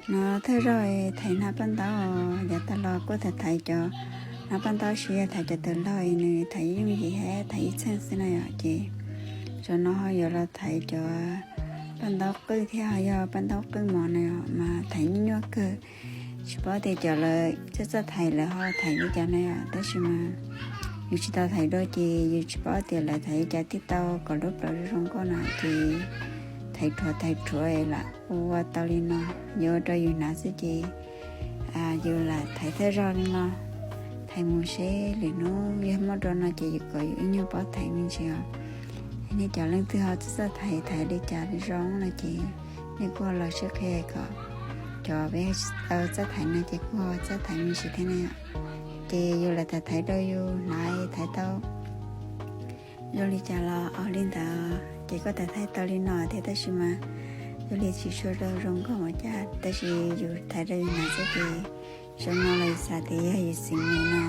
No thawj zaug thaiv hnab paj ntaub, yav tas los kuj thaiv thaiv cov hnab paj ntaub, sis yog thaiv cov tawm laug nws thaiv yooj yim thiab thaiv ib txheej xwb na yom. Ces zaum no ho yuav los thaiv cov paj ntaub qwj thiab ho yog paj ntaub qwj mos na yom, mas thaiv nyuaj nyuaj kawg. Tsis paub tias cov lawv txawj txawj thaiv lawv ho thaiv li cas na yom, tab sis mas yus tsis tau thaiv dua ces yus tsis paub tias lawv thaiv li cas thiaj tau kom lub plawv zoo zoo nkauj na. Ces thaiv rhuav thaiv rhuav lam ua tau li no, yuav ua rau yus hnav xwb ces yus lam thaiv thawj zaug li no. Thaiv mus seb lwm hnub yog muaj dua no ces yus kom yus ib nyuag paub thaiv me ntsis os. Nej cov leej twg ho txawj txawj thaiv, thaiv li cas zoo no ces nej kuj ho los sib qhia kom cov peb tsis tau txawj thaiv no ces kuj ho txawj thaiv me ntsis thiab na yom. Ces yus lam thaiv thaiv rau yus hnav thaiv tau zoo li cas los ua li ntawd. Ces kuj thaiv thaiv tau li no thiab tab sis mas yus li tsis tshua zoo nkauj mas cas, tab sis yus thaiv rau yus hnav xwb ces zoo no los yus xav tias yog yus xim mus no.